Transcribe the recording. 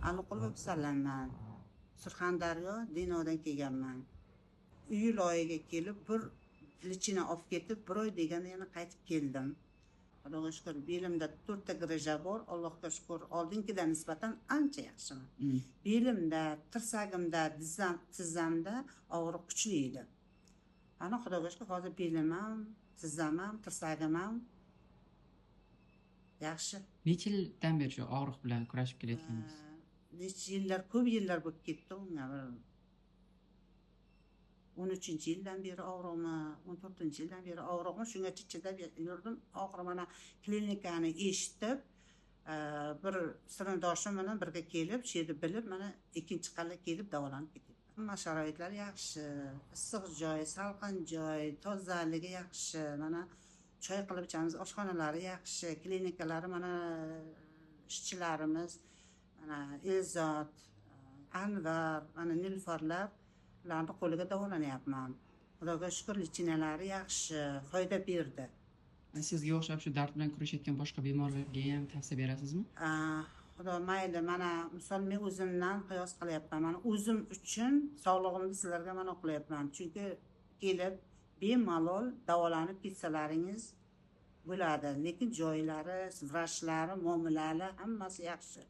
Aliqulova Bisallanman. Surxondaryo Denodan kelganman. Iyul oyiga kelib bir lichina olib ketib, bir oy deganda yana qaytib keldim. Xudoga shukur, belimda 4 ta grija bor. Allohga shukur, oldingidan nisbatan ancha yaxshiman. Belimda, tirsagimda, tizzamda og'riq kuchli edi. Ana Xudoga shukur, hozir belim ham, tizzam ham, tirsagim ham yaxshi. Necha yildan beri shu og'riq bilan kurashib kelayotgandingiz? Necha yillar, ko'p yillar bo'lib ketdi unga. Bir 13-yildan beri og'rig'imi, 14-yildan beri og'rig'im, shungacha chidab yurdim. Oxiri mana klinikani eshitib, bir sinfdoshim bilan birga kelib, shu yerda bilib, mana ikkinchi qalla kelib davolanib ketyapman. Hamma sharoitlar yaxshi, issiq joy, salqin joy, tozaligi yaxshi. Mana choy qilib ichamiz, oshxonalari yaxshi, klinikalari, mana ishchilarimiz, mana Elzod, Anvar, mana Nilfarlar, ularni qo'liga davolanyapman. Xudoga shukur, lichinalari yaxshi, foyda berdi. Sizga o'xshab shu dard bilan kurashayotgan boshqa bemorlarga ham tavsiya berasizmi? Xudo mayli, mana misol men o'zimdan qiyos qilyapman. Mana o'zim uchun sog'lig'imni sizlarga mana qilyapman. Chunki kelib bemalol davolanib ketsalaringiz bo'ladi. Lekin joylari, vrachlari, muomalari hammasi yaxshi.